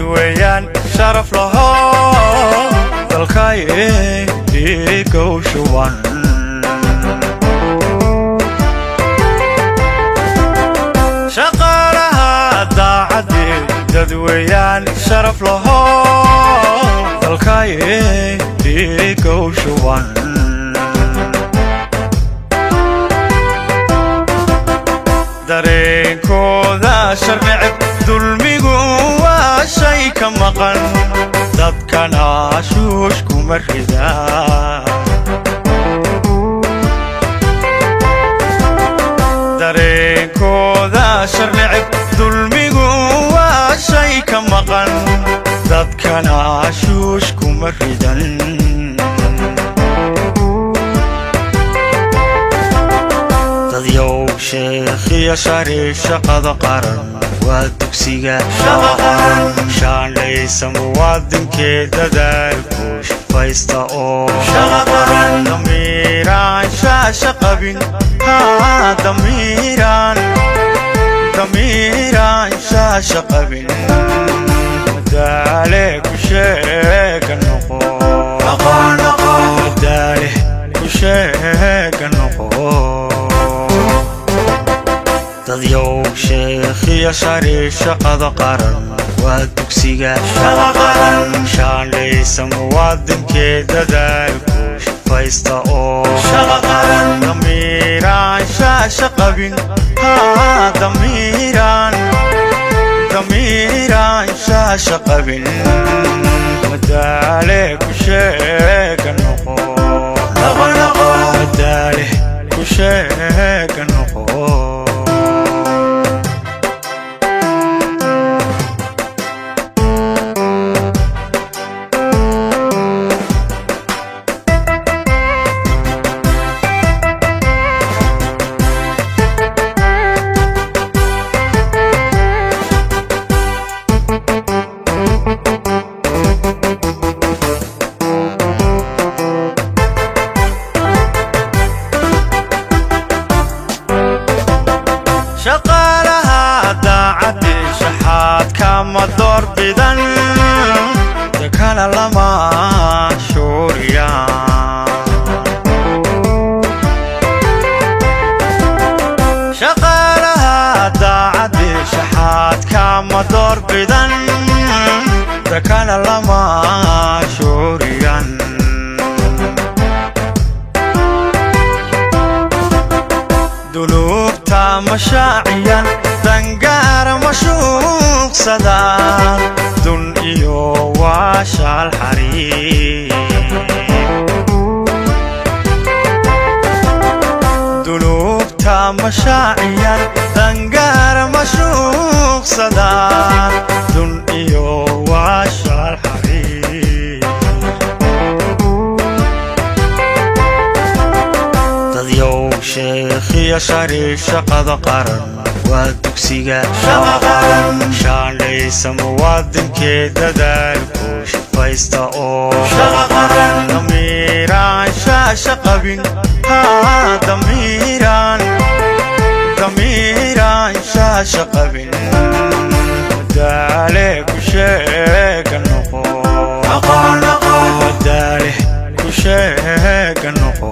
Dadweeyaan sharaf laho, dalkay dhiigow shuban. Shaqaalaha daacadii, dadweeyaan sharaf laho, dalkay dhiigow shuban. Dareenkooda sharneceb, dulmigu waa shay ka maqan, dadkana shuush kuma ridaa. Dareenkooda sharneceb, dulmigu waa shay ka maqan, dadkana shuush kuma ridan. Dadyow sheekhiya shari, shaqada qaran waa dugsiga shaandhaysa muwaadinkee, dadaalku shafaysta oo damiiraan shaasha qabin. Damiiraan, damiiraan shaasha qabin, madaale ku sheega noqo, madaale ku sheega noqo. Dadyow sheekhiya shari, shaqada qaran waa dugsiga shaandhaysa muwaadinkee, dadaalku shafaysta oo damiiraan shaasha qabin. Damiiraan, damiiraan shaasha qabin, madaale ku sheega noqo, madaale ku sheega noqo. Shaqaalaha daacadii shaxaadkama doorbidan, dakana lama shuuriyaan. Shaqaalaha daacadii shaxaadkama doorbidan, dakana lama shuuriyan. Dunuubta mashaaciyan, dangaara mashuuqsadaan, dun iyo waashaal xariir. Dunuubta mashaaciyan, dangaara mashuuqsadaan, dun iyo waashaal xariir. Dadyow sheekhiya shari, shaqada qaran waa dugsiga shaandhaysa muwaadinkee, dadaalku shafaysta oo damiiraan shaasha qabin. Damiiraan, damiiraan shaasha qabin, madaale ku sheega noqo, madaale ku sheega noqo.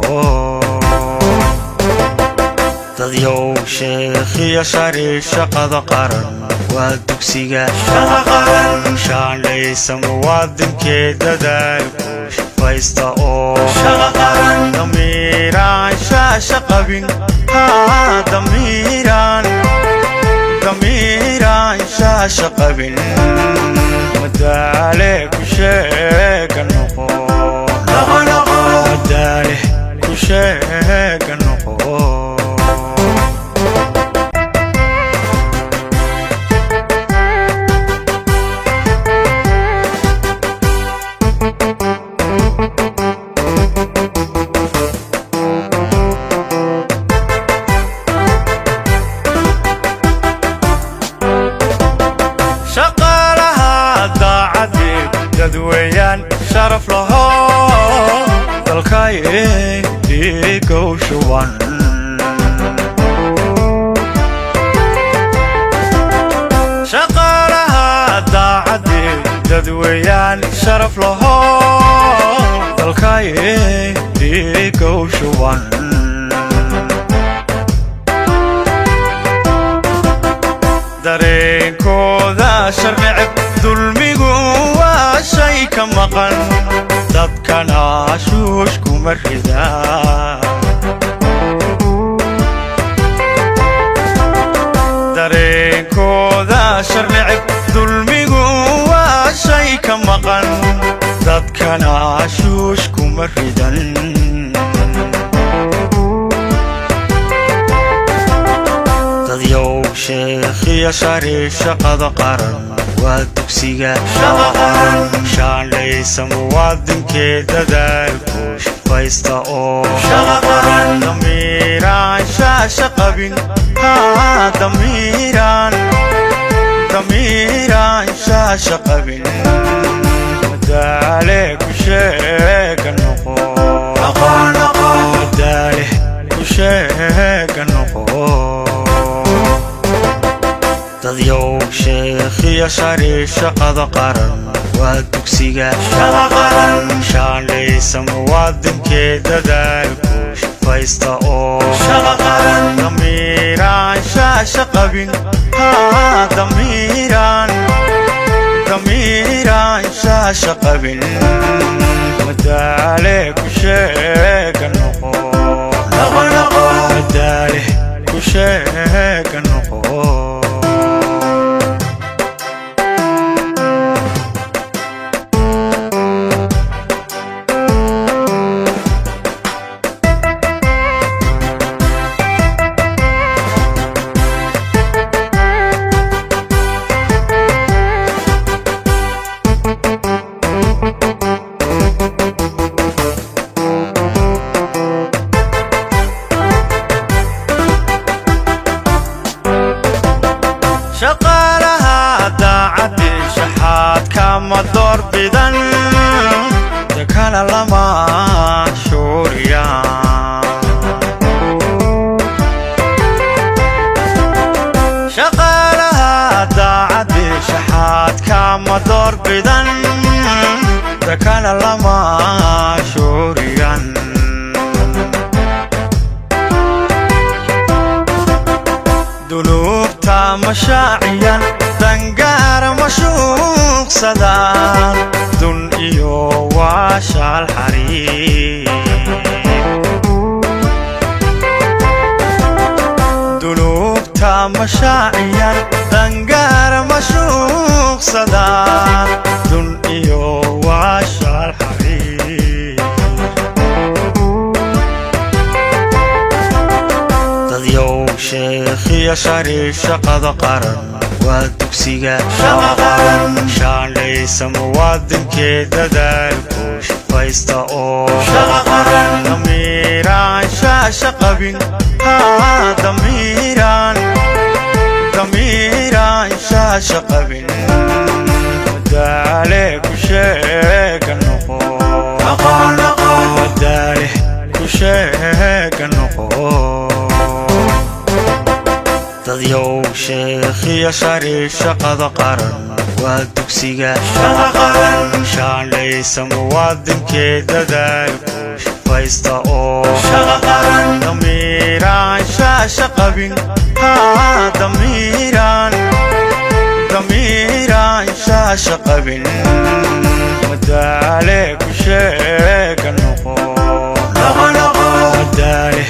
Dadyow sheekhiya shari, shaqada qaran waa dugsiga shaandhaysa muwaadinkee, dadaalku shafaysta oo damiiraan shaasha qabin. Damiiraan, damiiraan shaasha qabin, madaale ku sheega noqo, madaale ku sheega noqo. Shaqaalaha daacadii, dadweeyaan sharaf laho, dalkay dhiigow shuban. Shaqaalaha daacadii Dadweeyaan sharaf laho, dalkay dhiigow shuban. Dareenkooda sharneceb, dulmigu waa shay ka maqan, dadkana shuush kuma ridaa. Dareenkooda sharneceb, dulmigu waa shay ka maqan, dadkana shuush kuma ridan. Dadyow sheekhiya shari, shaqada qaran waa dugsiga shaandhaysa muwaadinkee, dadaalku shaqaysta oo damiiraan shaasha qabin. Damiiraan, damiiraan shaasha qabin. Madaale ku sheega noqo, madaale ku sheega noqo. Dadyow sheekhiya shari, shaqada qaran waa dugsiga shaandhaysa muwaadinkee, dadaalku shaqaysta oo damiiraan shaasha qabin. Damiiraan, damiiraan shaasha qabin. Madaale ku sheega noqo, madaale ku sheega noqo. Shaqaalaha daacaddi shaxaadkama door bidan, dakana lama shuuriyaan. Shaqaalaha daacaddi shaxaadkama door bidan, dakana lama shuuriyan. Dunuubta mashaaciyan, dangaara mashuuqsadaan, dun iyo waashaal xariir. Dunuubta mashaaciyan, dangaara mashuuqsadaan, dun iyo waashaal xariir. Dadyow sheekhiya shari, shaqada qaran waa dugsiga shaandhaysa muwaadinkee, dadaalku shaqaysta oo damiiraan shaasha qabin. Damiiraan, damiiraan shaasha qabin. Madaale ku sheega noqo, madaale ku sheega noqo. Dadyow sheekhiya shari, shaqada qaran waa dugsiga shaandhaysa muwaadinkee, dadaalku shaqaysta oo damiiraan shaasha qabin. Damiiraan, damiiraan shaasha qabin. Madaale ku sheega noqo, madaale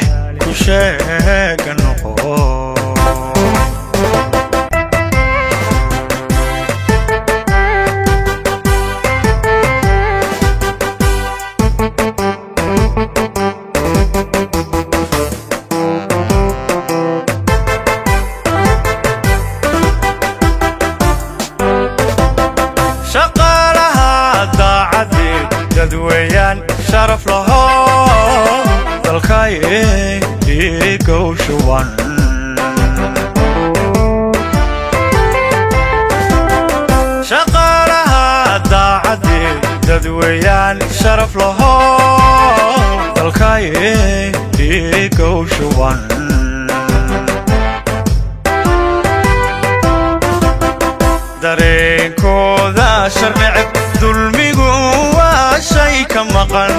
ku sheega noqo. Shaqaalaha daacaddi dadweeyaan sharaf laho, dalkay dhiigow shuban. Shaqaalaha daacaddi dadweeyaan sharaf laho, dalkay dhiigow shuban. Dareenkooda sharneceb, ka maqan,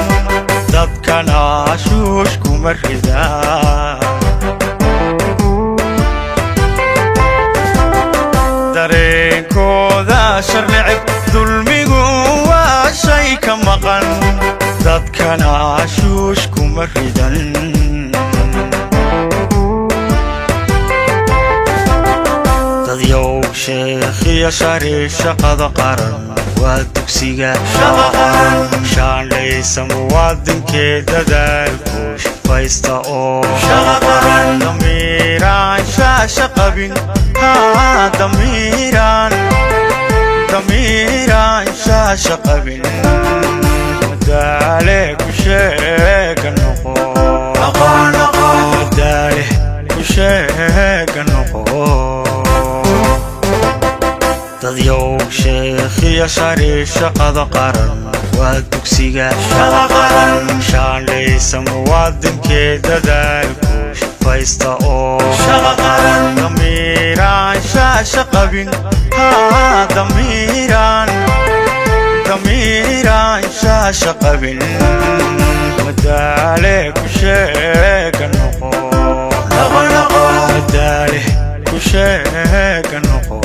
dadkana shuush kuma ridaa. Dareenkooda shar neceb, dulmigu waa shay ka maqan, dadkana shuush kuma ridan. Dadyow sheekhiya shari, shaqada qaran waa dugsiga shaandhaysa muwaadinkee, dadaalku shufaysta oo damiiraan shaasha qabin. Damiiraan, damiiraan shaasha qabin, madaale ku sheega noqo, madaale ku sheega noqo. Dadyow sheekhiya shari, shaqada qaran waa dugsiga shaandhaysa muwaadinkee, dadaalku shufaysta oo damiiraan shaasha qabin. Damiiraan, damiiraan shaasha qabin, madaale ku sheega noqo, madaale ku sheega noqo.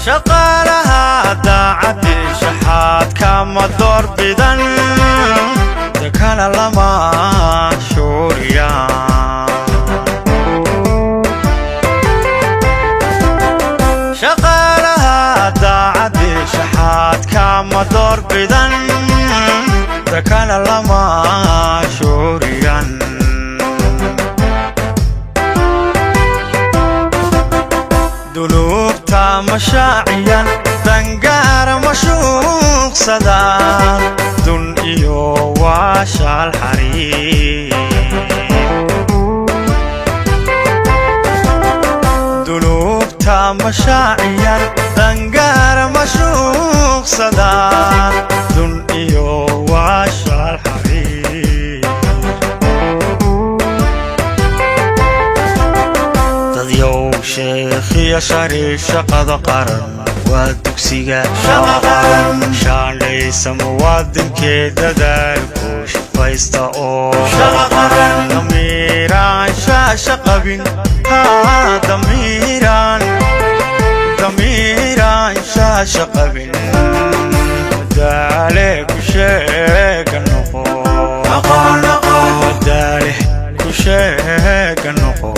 Shaqaalaha daacadii shaxaadkama doorbidan, dakana lama shuuriyaan. Shaqaalaha daacadii shaxaadkama doorbidan, dakana lama shuuriyan. Dunuubta mashaaciyan, dangaara mashuuqsadaan, dun iyo waashaal xariir. Dunuubta mashaaciyan, dangaara mashuuqsadaan, dun iyo waashaal xariir. Dadyow sheekhiya shari, shaqada qaran waa dugsiga shaandhaysa muwaadinkee, dadaalku shufaysta oo damiiraan shaasha qabin. Damiiraan, damiiraan shaasha qabin, madaale ku sheega noqo, madaale ku sheega noqo.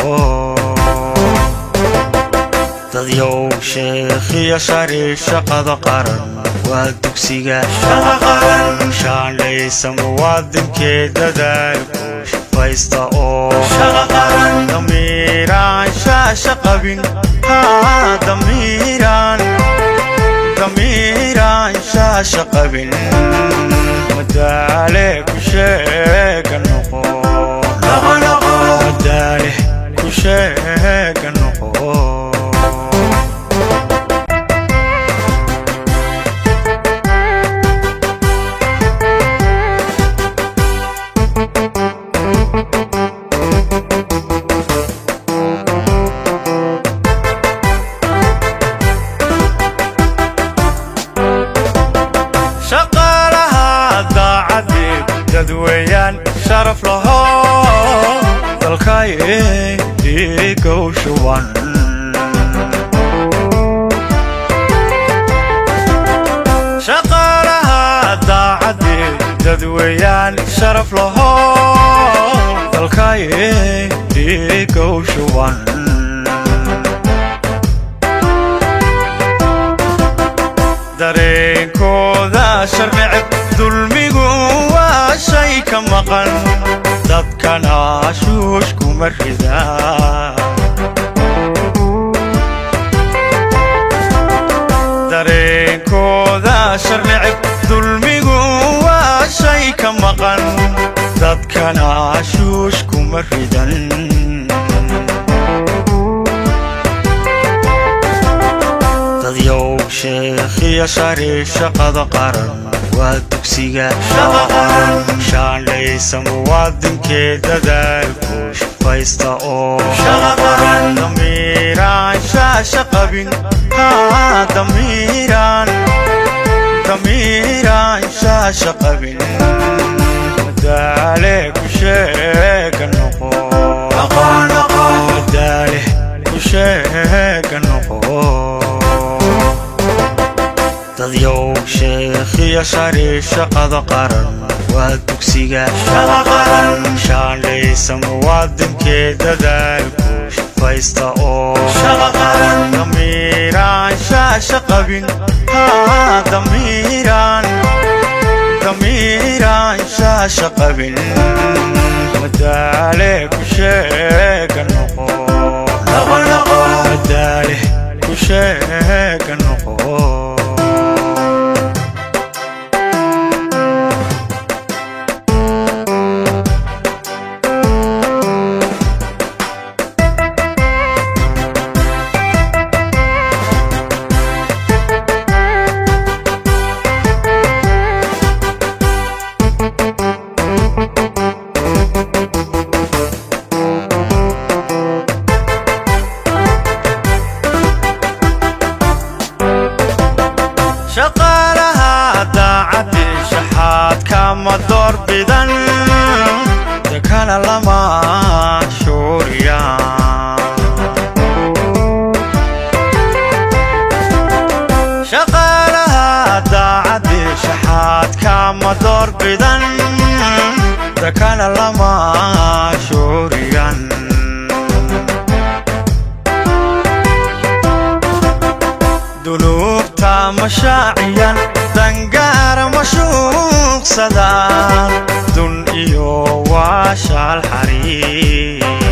Dadyow sheekhiya shari, shaqada qaran waa dugsiga shaandhaysa muwaadinkee, dadaalku shufaysta oo damiiraan shaasha qabin. Damiiraan, damiiraan shaasha qabin, madaale ku sheega noqo, madaale ku sheega noqo. Shaqaalaha daacadii dadweeyaan sharaf laho, dalkay dhiigow shuban. Shaqaalaha daacadii dadweeyaan sharaf laho, dalkay dhiigow shuban. Dareenkooda shar neceb, dulmigu waa shay ka maqan, dadkana shuush kuma ridaa. Dareenkooda shar neceb, dulmigu waa shay ka maqan, dadkana shuush kuma ridan. Dadyow sheekhiya shari, shaqada qaran waa dugsiga shaandhaysa muwaadinkee dadaalku shufaysta oo damiiraan shaasha qabin, damiiraan damiiraan shaasha qabin. Madaale ku sheega noqo, madaale ku sheega noqo. Dadyow sheekhiya shari, shaqada qaran waa dugsiga shaandhaysa muwaadinkee dadaalku shufaysta oo damiiraan shaasha qabin, damiiraan damiiraan shaasha qabin. Madaale ku sheega noqo, madaale ku sheega noqo. Shaqaalaha daacaddi shaxaadka ma doorbidan, dakana lama shuuriyaan. Shaqaalaha daacaddi shaxaadka ma doorbidan, dakana lama shuuriyan. Dunuubta ma shaaciyan, dangaara ma shuuqsadaan, dun iyo waa shaal xariir.